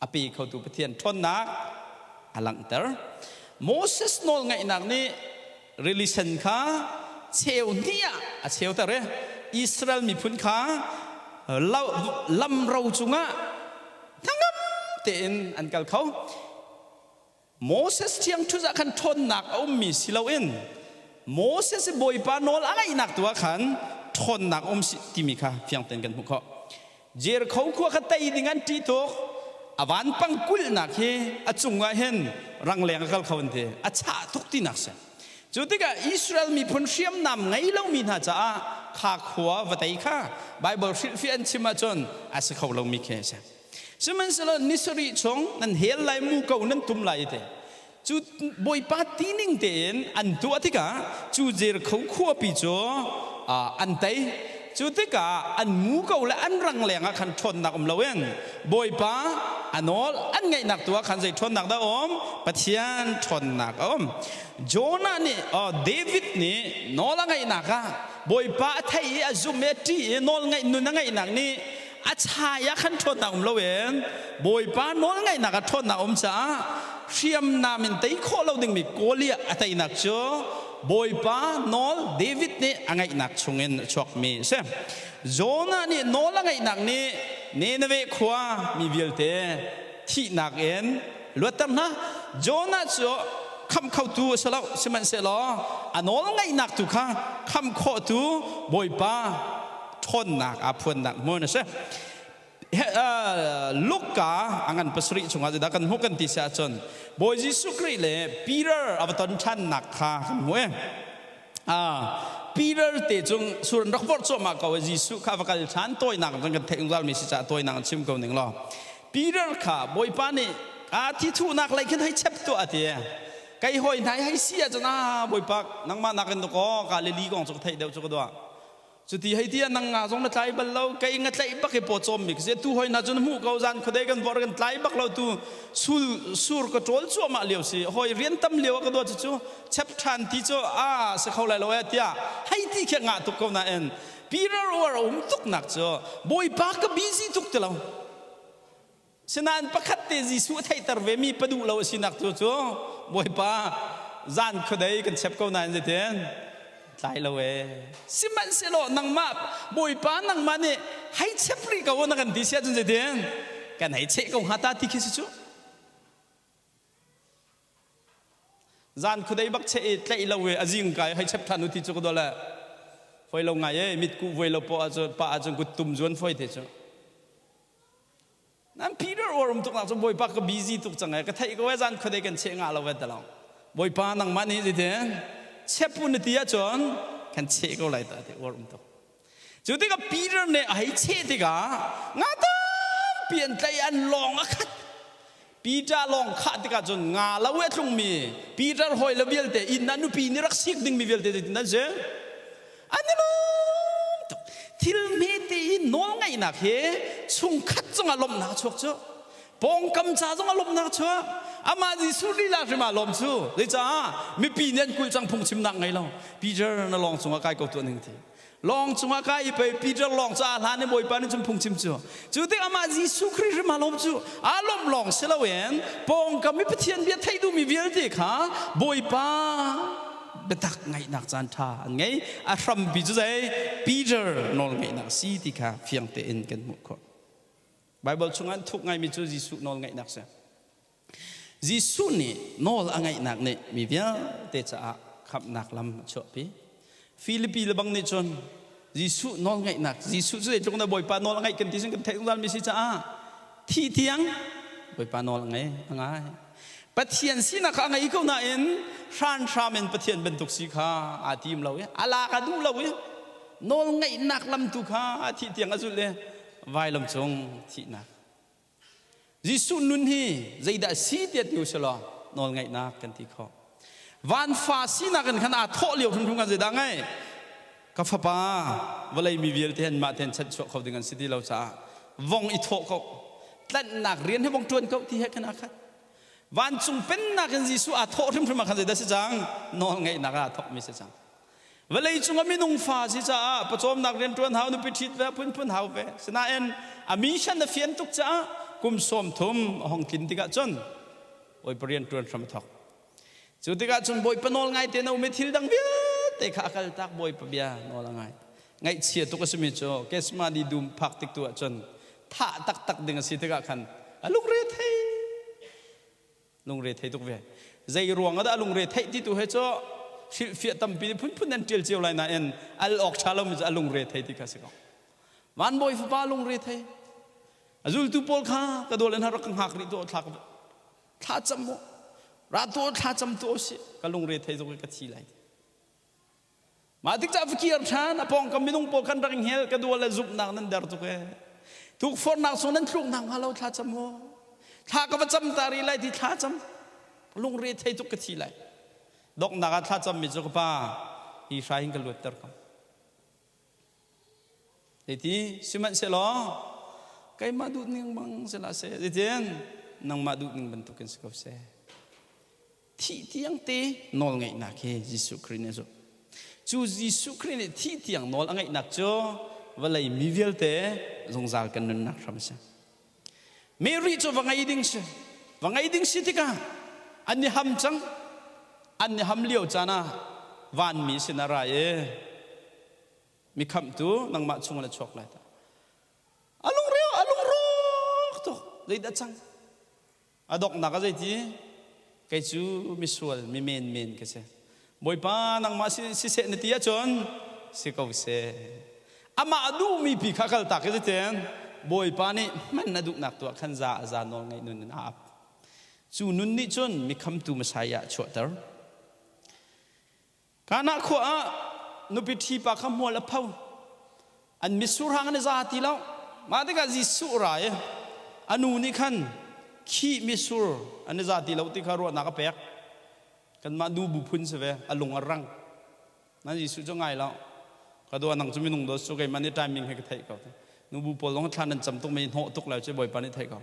a pe khotu Pathian ṭhawnnak a langhter. Moses nawlngaihnak nih rili sen kha cheu hnih ah a cheuter i Israel miphun kha lam ro cungah hnangam tein an kal kho. Moses thiangṭhut ah khan ṭhawnnak a ummi si loin Moses i Bawipa nawl a ngaihnak tu ah khan ṭhawnnak a um timi kha fiang tein kan hmuh khawh. Jericho khua kha tei ding an ṭih tuk. A vanpang kulhnak hi a cungah hin rangleng a kal kho an ti. A chah tuk tinak si. Cu tikah Israel miphun hriamnam ngei lomi hna caah kha khua va tei kha Baibal hrilhfiah an chim ahcun a si kho lomi khi a si. Sihmanhsehlaw ni sarih chung nan hel lai mu ko nan tum lai te. Cu Bawipa tining tein an tuah tikah cu Jericho khuapi cu an tei. Cu tikah an mu ko le an rang leng ah khan ṭhawnnak um loin Bawipa a nawl an ngaihnak tu ah khan zei ṭhawnnak dah um? Pathian ṭhawnnak a um. Jonah nih David nih nawl a ngaihnak ah Bawipa a theih i a zumh i a ṭih i nawl ngaih nun a ngaihnak nih a chai ah khan ṭhawnnak um loin Bawipa nawlngaihnak ah ṭhawnnak um caah hriamnam in tei khawh lo dingmi Goliath a teinak cu Bawipa nawl David nih a ngaihnak chungin a chuakmi a si. Jonah nih nawl a ngaihnak nih Nineveh khua mi vialte Thihnak in luatter hna. Jonah cu khamh khotu a si lo, sihmanhsehlaw a nawl ngaihnak tu kha khamh khawhtu Bawipa ṭhawnnak aa phuannak hmun a si. Luka a ngan pasarih chungah zeidah kan hmuh kan ti si ahcun Bawi Jesuh Khrih le Peter a va ton ṭhannak kha kan hmuh i Peter te cung sur an rak vorh cuahmah ko i Jesuh kha va kal ṭhan tawinak cun kan theih zungzal mi si caah tawinak an chim ko ning law Peter kha Bawipa nih a thi thuhnak lei khin hei chep tuah a ti kei hawi hna hei si ahcun a Bawipa nangmah nakin dakaw Galilee kong cu ka theih deuh cu ka duah Cuti hei ti ah nang nga zong na tlai bal lo, kei nga tlaih bak i pawcawm mi ka si. Tu hoi na cun hmuh ko zan khuadei kan vor kan tlai bak lo tu sul sur ka ṭawl cuahmah lio si. Hoi rian tam lio ah ka dawt cu chep ṭhan ti cu a si kho lai lo eh tiah hei ti khi ngah tuk ko nain Peter uar a um tuk nak cu Bawipa ka busy tuk ti lo. Sinain pakhat te Jesuh a theihter ve mi pa duh lo a sinak cu cu Bawipa zan khuadei kan chep ko nain zeitin tlai lo ee. Sihmanhsehlaw nangmah Bawipa nangmah nih hei chep rih ko na kan ti si ahcun zeitin kan hei cheh ko hnga ta ti khi si cu. Zan khuadei bak cheh i tlaih lo i a zing kai hei chep than u ti cu ka dole. Foi lo ngai e mit ku voi lo po ahcun pa ahcun kut tum zuan foi te cu. Nan Peter uar um tuk nak cu Bawipa ka busy tuk cang e ka theih ko e zan khuadei kan cheh ngah lo ve talong. Bawipa nangmah nih zeitin chepu na ti ahcun kan cheh ko lai ta ti uar um tuk. Cu tikah Peter nih a hei cheh tikah nga tampi an tlaih an lawng a khat. Peter lawng khah tikah cun nga lo e tlungmi Peter hawi le vialte inn ah nupi nih rak sik dingmi vialte zeitin an si? An i lawm tuk. Thil hmete i nawlngaihnak hi chungkhat cungah lawmhnak a chuak cu. Pawngkam ca zongah lawmhnak a chuak. Amah Jesuh lila hrim ah lawm cu. Zeicah mipi nih an kulh cang phungchimnak ngei lo. Peter na lawng cungah kai ko tuah ning ti. Lawng cungah kai i pei Peter lawng cu aa hlan i Bawipa nih cun phungchim cu. Cu tik amah Jesuh Khrih hrim aa lawm cu. Aa lawmh lawng si loin pawngkam i Pathian bia theih duhmi vialte kha Bawipa biatak ngaihnak caan ṭha an ngei. A hrampi cu zei? Peter nawlngaihnak si ti kha fiang tein kan hmuh khawh. Baibal chungah an thuk ngaimi cu Jesuh nawlngaihnak si. Jesuh nih nawl a ngaihnak nih mi vialte caah khamhnak lam a chuahpi. Filipi le bang nih cun Jesuh nawl ngaihnak, Jesuh cu zeitluk na Bawipa nawl a ngaih kan ti cun kan theih zungzal mi si caah thi tiang Bawipa nawl a ngei a ngai. Pathian sinak kha a ngei ko nain hranhram in Pathian bantuk si kha aa tim lo i a lak a duh lo i nawl ngaihnak lam tu kha thih tiang a zulh i vailam cung thihnak Jesuh nun hi zeidah si tiah ti usilaw nawlngaihnak kan ti khawh. Vanfa sinak in khan aa thawh lio hrimhrim kan zeidah ngai? Ka fapa vawlei mi vialte han mah ten chanchuah kho ding an si ti lo caah vong i thawh ko. Tlanhnak rian hi vong ṭuan ko ti he khan aa khat. Vancung pennak in Jesuh aa thawh hrimhrim ah khan zeidah si cang? Nawlngaihnak ah aa thawkmi si cang. Vawlei cung ah minung fa si caah pawcawmnak rianṭuan hau nupi ṭhit ve phunphun hau ve. Sinain a mission a fian tuk caah kum 30 a hong tlin tikah cun Bawipa rianṭuan hram a thawk. Cu tikah cun Bawipa nawl ngai te na um i thil dang vialte kha a kaltak Bawipa bia nawl a ngai. Ngaihchia tuk a simi cu Gethsemane dum phak tik tu ah cun thah taktak ding a si tikah khan a lungre thei. Lungre thei tuk ve. Zei ruang ah dah lungre theih ti tu he cu hrilhfiah tampi phunphun an ṭial cio lai nain al awk ṭha lomi cu a lungre thei ti kha si ko. Van bawi fapa lungre thei. A zultu pawl kha ka dawl in rak ka hngak rih tu thla thla cam mu. Ra tu thla cam tu si ka lungre thei zong ka thi lai. Mah tik cah fakir ṭhan a pawngkam minung pawl kan rak hngel ka dua le zumhnak nan der tuk ee. Tukforhnak sung nan tluk nak hnga lo thla cam u. Thla ka va cam ta rih lai ti thla cam. Lungre thei tuk ka thi lai. Donghnak ah thla cam mi cu ka pa hi hrai in ka luatter ko. Zeiti sihmanhsehlaw keimah duh ning bang sila seh zeitin nangmah duh ning bantukin si ko seh. Thih tiang te nawl ngeihnak hi Jesuh Khrih nih a zumh. Cu Jesuh Khrih nih thih tiang nawl a ngeihnak cu vawlei mi vialte zungzal kan nunnak hram a si. Mary cu va ngei ding si. Va ngei ding si tikah an i ham cang. An i ham lio caan ah vanmi sin a ra i mi khamhtu nangmah chung in a chuak lai ta. A lungre a lungrawk tuk. Zeidah cang? A donghnak ah zeiti? Kei cu misual, mi menmen ka si. Bawipa nangmah siseh na ti ahcun si ko seh. Amah duhmi pi kha kaltak i zeitin Bawipa nih hman a duhnak tuah khan za a za nawl ngaih nun in a ap. Cu nun nih cun mikhamtu Messiah a chuahter. Kana khua ah nupi ṭhi pa kha hmual a pho. An mitsur hang an i za ti lo. Mah tikah Jesuh ra i a nu nih khan khi mitsur an i za ti lo ti kha ruahnak a pek. Kanmah nu bu phun si ve, a lung a rang. Nan Jesuh cu ngai lo. Ka dua nang cu minung dawt su keimah nih timing he ka theih ko. Nu bu pawl zong thla nan cam tuk mei hnawh tuk lo cu Bawipa nih theih ko.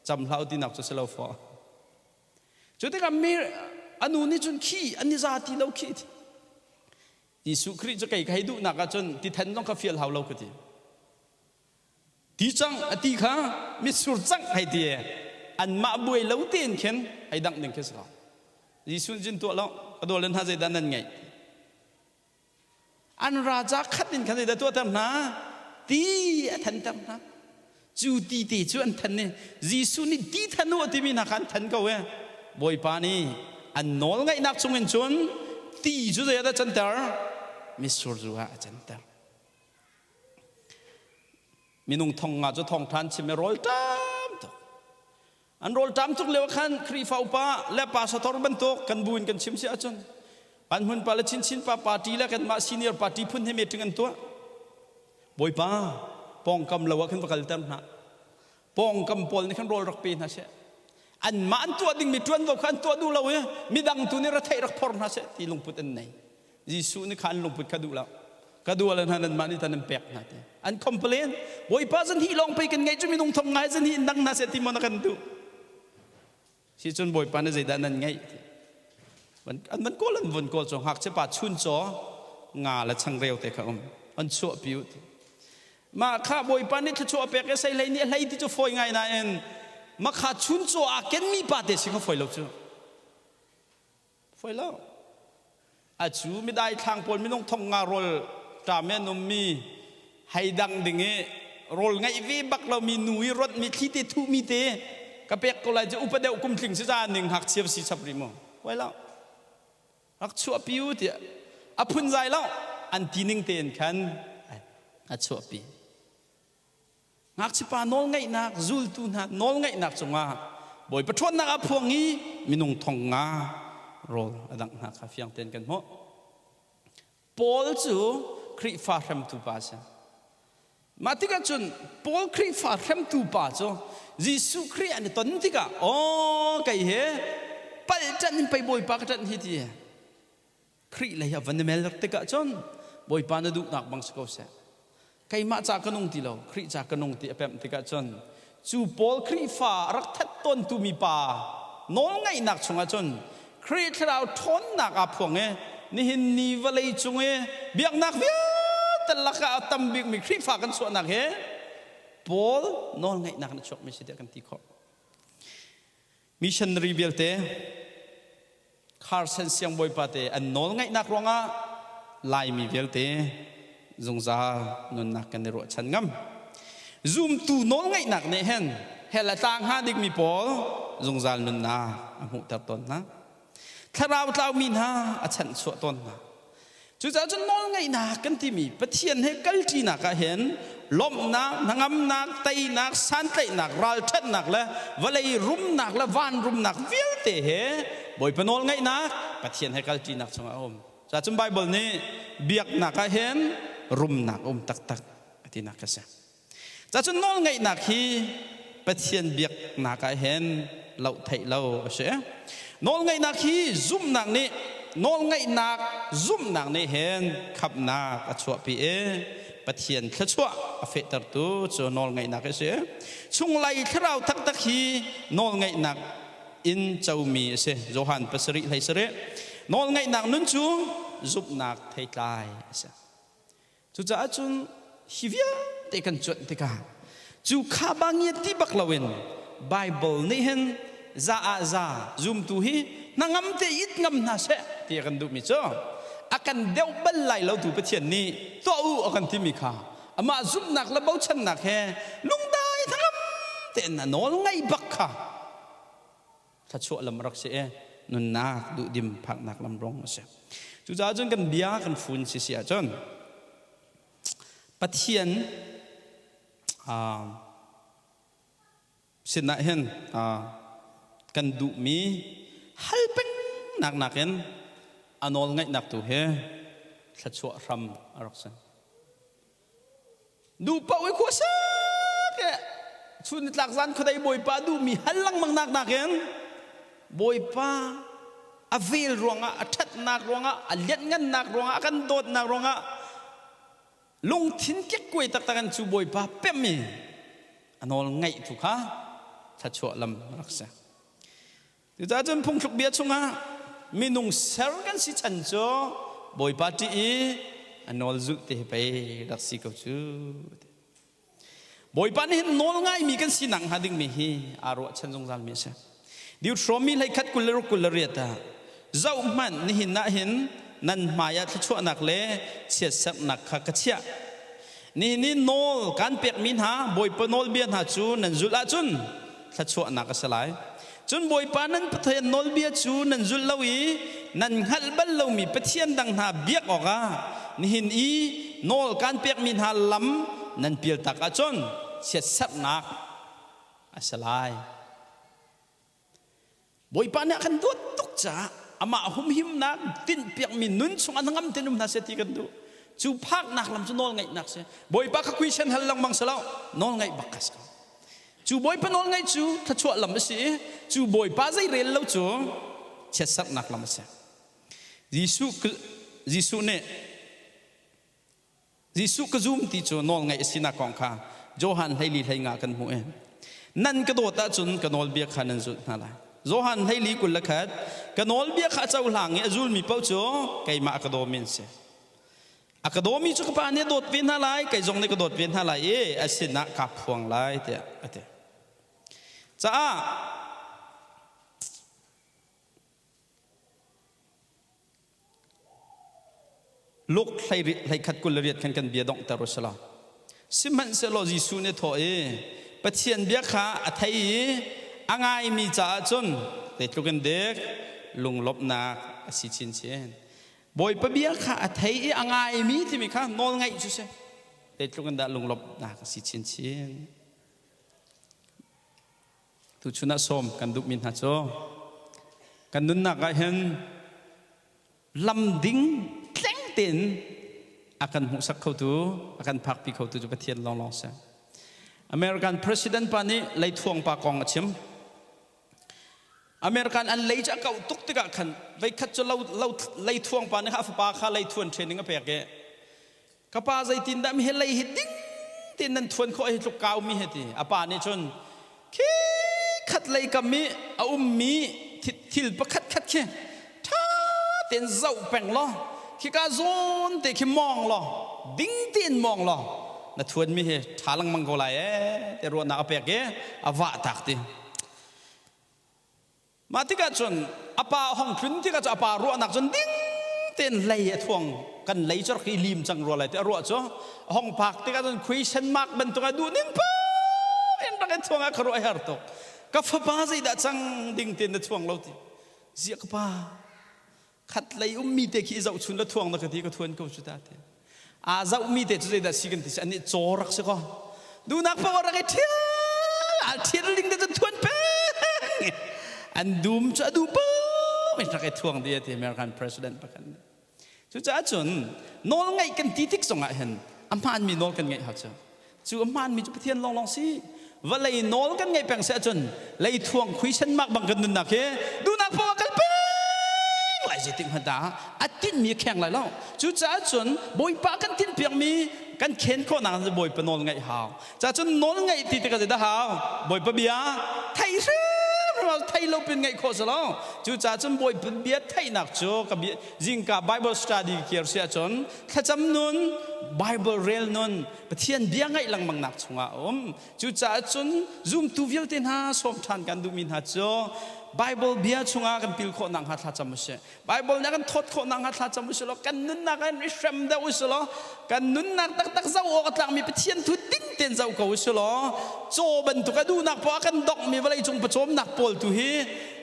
Cam hlah u tinak cu si lo fawh. Cu tikah mi a nu nih cun khi an i za ti lo khi Jesuh Khrih cu kei ka hei duhnak ahcun ti then zong kha fial hau lo ka ti. Ti cang a ti kha mitsur cang hei ti anmah buai lo tein khin hei dangh ding khi si ko. Jesuh cun tuah lo ka dawlen hna zeidah nan ngeih. An raja khat in khan zeidah tuahter hna? Ti a thanter hna. Cu ti te cu an than i Jesuh nih ti than u a timi hna kha an than ko e. Bawipa nih an nawl ngaihnak chungin cun ti cu zei ah dah canter? Mitsur zu ah a canter. Minung thong nga cu thawngṭha an chim i rawl ṭam tuk. An rawlṭam tuk lio khan Khrihfa upa le pastor bantuk kan bu in kan chim si ahcun kan hmun pa le chinchin pa party le kanmah senior party phun he meeting an tuah. Bawipa pawngkam lo ah khan va kalter hna. Pawngkam pawl nih khan rawl rak pe hna seh. Anmah an tuah dingmi ṭuanvo kha an tuah duh lo i midang tu nih retheih rak phor hna seh ti lungput an nei. Jesuh nih kha an lungput kha duh lo. Ka dual hna nanmah nih tan an pek hna ti. An complain. Bawipa zan hi lawng pei kan ngeih cu minung thong ngai zan hi in dang hna seh ti maw na kan duh. Si cun Bawipa nih zeidah nan ngeih ti. An van kawl an vun kawl cu ngakchia pa chun caw nga le changreu te kha um. An chuah pi u ti. Mah kha Bawipa nih thluachuah pek i sei hlei nih a hlei ti cu fawi ngai nain makha chun caw aa kenmi pa te si kha fawi lo cu. Foi lo. A cu midai thlang pawl minung thong nga rawl ṭam i an ummi hei dang ding i rawl ngeih ve bak lomi nu i rawtmi thli te thuhmi te ka pek ko lai cu upa deuh kum tling si za ning ngakchia si chap rih mu. Foi lo. Rak chuahpi u tiah a phun zai lo an ti ning tein khan a chuahpi. Ngakchipa nawlngaihnak zultu hna nawlngaihnak cungah Bawipa ṭhawnnak a phuang i minung thong nga rawl a dangh hna kha fiang tein kan hmuh. Paul cu Khrihfa hremtu pa a si. Mah tikah cun Paul Khrihfa hremtu pa cu Jesuh Khrih an i ton tikah aw kei he palh ṭanh in pei Bawipa ka ṭanh hi ti Khrih lei a van i mel tikah cun Bawipa na duhnak bang si ko seh. Keimah ca ka nung ti lo, Khrih ca ka nung ti a pemh tikah cun cu Paul Khrihfa a rak that tawntu mi pa nawlngaihnak chungah cun Khrih thlarau ṭhawnnak aa phuang i nihin ni vawlei cung i biaknak vialte lakah a tam bikmi Khrihfa kan chuahnak hi Paul nawlngaihnak in a chuakmi si tiah kan ti khawh. Missionary vialte Carson siangbawipa te an nawl ngaihnak ruangah Laimi vialte zungzal nunnak kan i ruahchan ngam. Zumtu nawl ngaihnak nih hin hell a tla hnga dingmi pawl zungzal nunnak a hmuhter tawn hna. Thlarau tlaumi hna a chanhchuah tawn hna. Cucaah cun nawlngaihnak kan timi Pathian he kalṭinak ah hin lawmhnak, hnangamnak, teinak, santlaihnak, ralṭhatnak le vawlei rumnak le van rumnak vialte he Bawipa nawlngaihnak Pathian he kalṭinak chungah a um. Cucun Baibal nih biaknak ah hin rumnak a um taktak a tinak a si. Cacun nawlngaihnak hi Pathian biaknak ah hin loh theih lo a si. Nawlngaihnak hi zumhnak nih nawlngaihnak zumhnak nih hin khamhnak a chuahpi i Pathian thluachuah a fehtertu cu nawlngaihnak a si. Chunglei thlarau taktak hi nawlngaihnak in comi a si. Johan 7:17 Nawlngaihnak nun cu zumhnak theitlai a si. Cucaah cun hi vialte kan cuanh tikah cu kha bangia ti bak loin Bible nih hin za ah za zumtu hi hnangam te it ngam hna seh ti a kan duhmi cu a kan deuh bal lai lo tu Pathian nih tuah u a kan timi kha amah zumhnak le bochannak he lungdai hnangam tein a nawl ngaih bak kha. Thluachuah lam rak si i nunnak duhdim phaknak lam rong a si. Cucaah cun kan bia kan fun si si ahcun Pathian sinah hin kan duhmi hal peng nak nakin a nawl ngaihnak tu hi thluachuah hram a rak si. Duh paoh i khua sak i chun nitlak zan khuadei Bawipa duhmi hal lengmang nak nakin Bawipa a vel ruangah a ṭhatnak ruangah a lianhngannak ruangah a kan dawtnak ruangah lungthin kekkuai taktak in cu Bawipa pemmi a nawl ngaih tu kha thluachuah lam rak si. Cucaah cun phungthluk bia chungah minung ser kan si chan cu Bawipa ṭih i a nawl zulh te hi pei rak si ko cu. Bawipa nih hin nawl ngaimi kan sinak hnga dingmi hi aa ruahchan zungzalmi a si. Deuteronomy hleikhat 26 28 ah zohhmanh nihin ah hin nan hmai ah thluachuahnak le chiatserhnak kha ka chiah. Nihin i nawl kan pekmi hna Bawipa nawlbia hna cu nan zulh ahcun thluachuahnak a si lai. Cun Bawipa nan Pathian nawlbia cu nan zulh lo i nan hngalh bal lomi pathian dang hna biak awkah nihin i nawl kan pekmi hna lam nan pialtak ahcun chiatserhnak a si lai. Bawipa nih a kan dawt tuk caah amah humhimnak tinhpiakmi nun chung ah hnangam tein um hna seh ti kan duh. Cu phaknak lam cu nawl ngaihnak si. Bawipa kha question hal lengmang si lo, nawl ngaih bak kha si ko. Cu Bawipa nawl ngaih cu thluachuah lam a si i cu Bawipa zei rel lo cu chiatserhnak lam a si. Jesuh Jesuh nih Jesuh ka zum ti cu nawl ngaih a sinak kong kha Johan 14 hleinga kan hmuh i nan ka dawt ahcun ka nawlbia kha nan zulh hna lai. Johan 14 21 ka nawlbia kha a cohlang i a zulmi paoh cu keimah a ka dawmi an si. A ka dawmi cu ka pa nih a dawt ve hna lai, kei zong nih ka dawt ve hna lai i a sinah kaa phuang lai tiah a ti. Caah Luke 21 28 khan kan bia donghter u sila. Sihmanhsehlaw Jesuh nih thawh i Pathian bia kha a thei i a ngaimi caah cun zeitluk in dek lunglawmhnak a si chinchin. Bawipa bia kha a thei i a ngaimi timi kha nawl ngaih cu si. Zeitluk in dah lunglawmhnak a si chinchin. Tuchun ah sawm kan duhmi hna cu kan nunnak ah hin lam ding tleng tein a kan hmuhsak khotu a kan phakpi khotu cu Pathian lawnglawng si. American President pa nih leithuang pa kong a chim. American an lei cu a kauh tuk tikah khan veikhat cu lo, lo leithuang pa nih kha a fapa kha leithuan training a pek i ka pa zeitindah mi he lei hi ding tein nan thuan khawh hi tluk kau mi he ti a pa nih cun khi khat lei kam i a ummi thil pakhat khat khi ṭha tein zoh peng law khika zawn te khi mawng law ding tein mawng law na thuan mi hi ṭha lengmang ko lai ee te ruahnak a pek i a vah tak ti Mah tikah cun a pa a hong tlun tikah cun a pa ruahnak cun ding tein lei a thuang kan lei cu rak i lim cang rua lai ti a ruah cu a hong phak tikah cun khui sen mak bantuk a duh ning pa in rak i thuang ah ka ruah a her tuk ka fapa zeidah cang ding tein na thuang lo ti ziah ka pa khat lei ummi te khi i zohchun la thuang na ka ti ka thuan ko cu ta te aa zohmi te cu zeidah si kan ti si anih caw rak si ko duhnak paoh rak i ṭhial aa ṭhial ding te cu thuan peng an dum cu a duh paoh in rak i thuang di ti American president pakhat nih cucaah cun nawl ngaih kan ti tik zongah hin a hmaanmi nawl kan ngeih hau cu Cu a hmaanmi cu Pathian lawnglawng si. Vawlei nawl kan ngeih peng si ahcun leithuang khui senmak bang kan nunnak hi duhnak poah kal peng lai zeitik hmanh dah a tinhmi a kheng lai lo. Cucaah cun Bawipa kan tinhpiakmi kan khen khawhnak cu Bawipa nawl ngaih hau. Ca cun nawl ngaih ti tikah zeidah hau? Bawipa bia thei hrimhrim thei lo pin ngaih khawh si lo. Cucaah cun Bawipa bia theihnak cu ka bia zingka Bible study kir si ahcun thlacam nun Bible rel nun Pathian bia ngaih lengmang nak chungah a um. Cucaah cun zumtu vialte hna sawm ṭhan kan duhmi hna cu Bible bia chungah kan pil khawh nakhnga thlacam usih. Bible nih a kan thawt khawh nakhnga thlacam usih law kan nunnak ah i hrem deuh usih law kan nunnak taktak zoh awk a tlakmi Pathian thu ding tein zoh ko usih law caw bantuk a duhnak poah a kan dokmi vawleicung pawcawmnak pawl tu hi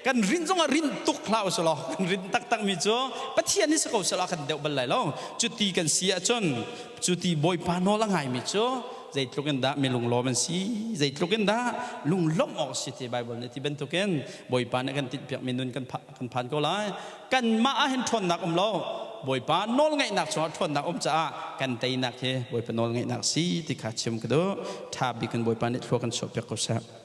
Kan rin zong ah rin tuk hlah usih law kan rin taktak mi cu Pathian hi si ko seh law kan deuh bal lai lo. Cuti kan si ahcun cuti Bawipa nawl a ngaimi cu zeitluk in dah mi lunglawm an si, zeitluk in dah lunglawmh awk si ti Bible nih ti bantukin Bawipa nih kan tinhpiakmi nun kan kan phan ko lai. Kanmah ah hin ṭhawnnak um lo. Bawipa nawlngaihnak chungah ṭhawnnak um caah kan teinak hi Bawipa nawlngaihnak si ti kha chim ka duh. Ṭha bik in Bawipa nih thlua kan chuahpiak ko seh.